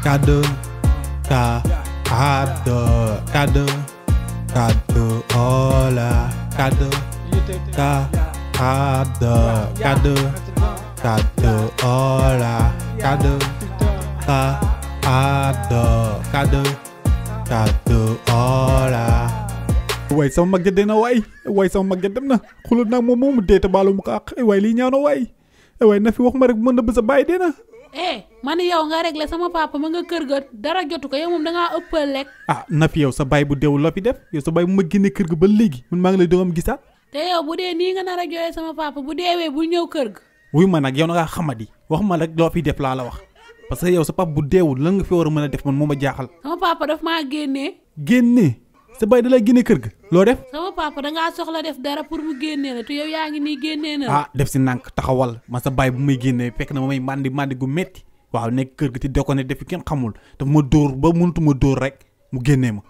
Cadeau, cadeau, oh là, cadeau, oh là, cadeau, oh là. Way sama mag ja dee na way sama mag ja dem na xulul nag moom moomu dee te baalu mu ko àq way lii ñaaw na way na fi wax ma rek mën na ba sa bàyyi dee na. man yow nga réglé sama papa ma nga kër ga dara jotu ko yow moom dangaa ëppal lekk. na fi yow sa baay bu deewul la fi def yow sa baay bu ma génnee kër ga ba léegi man maa ngi lay doon gisaat. te yow bu dee nii nga nar a jooyee sama papa bu deewee bul ñëw kër ga. wuyu ma nag yow na ngaa xamadi wax ma rek loo fi def laa la wax parce que yow sa papa bu deewul lan nga fi war a mën a def man moo ma jaaxal. sama papa daf maa génnee. génnee sa baay da lay génnee kër ga loo def. sama papa dangaa soxla def dara pour mu génnee la te yow yaa ngi nii génnee na. def si nànk taxawal ma sa baay bu may génnee fekk na ma may mandi gu metti waaw nekk kër ga ti deko ne def kenn xamul daf ma dóor ba mënutuma dóor rek mu génnee ma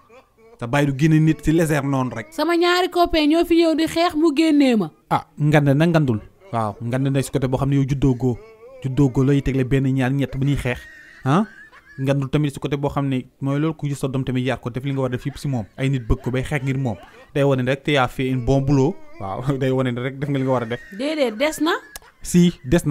sa baay du génne nit si léger noonu rek. sama ñaari copain ñoo fi ñëw di xeex mu génnee ma. ngande na ngandul waaw ngande na si côté boo xam ne yow juddoo góo lay tegle benn ñaar ñett bu ñuy xeex ngandul tamit si côté boo xam ne mooy loolu ku gis sa doom tamit yar ko def li nga war a def yëpp si moom ay nit bëgg ko bay xeex ngir moom day wane rek te yaa fait un bon boulot waaw day wane rek def nga li nga war a def. déedéet des na. si des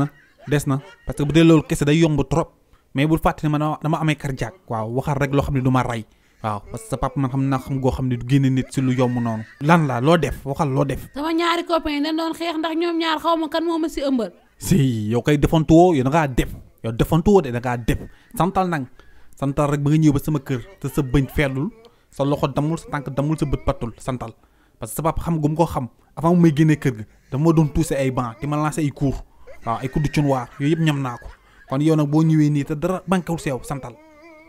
na parce que bu dee loolu kese day yomb trop mais bul fàtte ne man dama amee cardiaque waaw waxal rek loo xam ne du ma rey waaw parce que sa papa man xam naa xam goo xam ne du génne nit si lu yomb noonu. lan la loo def waxal loo def. sama ñaari copain dañ doon xeex ndax ñoom ñaar xaw ma kan moo ma si ëmbal. si yow kay defantuwoo yow da ngaa def yow defantuwoo de da ngaa def santal rek ba nga ñëw ba sama kër te sa bëñ feelul sa loxo damul sa tànk damul sa bët pattul santal parce que sa papa xam gu mu ko xam avant mu may génnee kër ga dama doon touché ay banc te ma lancé ay cours waaw ay coups de cunwaar yooyu yëpp ñam naa ko kon yow nag boo ñëwee nii te dara bankawul seew santal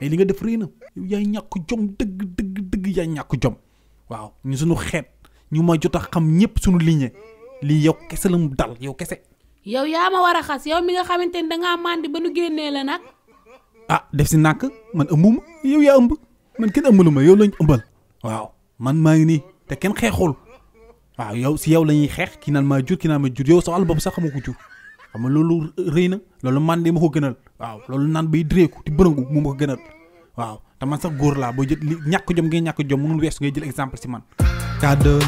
mais li nga def rëy na yow yaay ñàkk jom dëgg yaay ñàkk jom waaw ñu suñu xeet ñu ma jot a xam ñëpp suñu ligne lii yow kese la mu dal yow kese. yow yaa ma war a xas yow mi nga xamante ni dangaa màndi ba nu génnee la nag. def si nàkk man ëmbuma yow yaa ëmb man kenn ëmbaluma yow lañ ëmbal waaw man maa ngi nii te kenn xeexul waaw yow si yow la ñuy xeex kii naan maa jur kii naan ma jur yow sa wàll bopp sax xama ko jur xam nga loolu rëy na loolu man de ma ko gënal waaw loolu naan bay dréeku di bërëngu moo ma ko gënal waaw te man sax góor laa boo jël li ñàkk jom ngay ñàkk jom mënul weesu ngay jël exemple si man. Cadeau,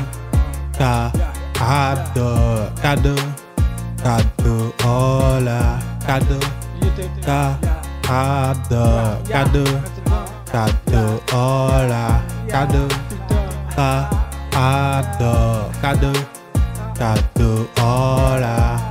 oh là, cadeau, oh là, cadeau, oh là.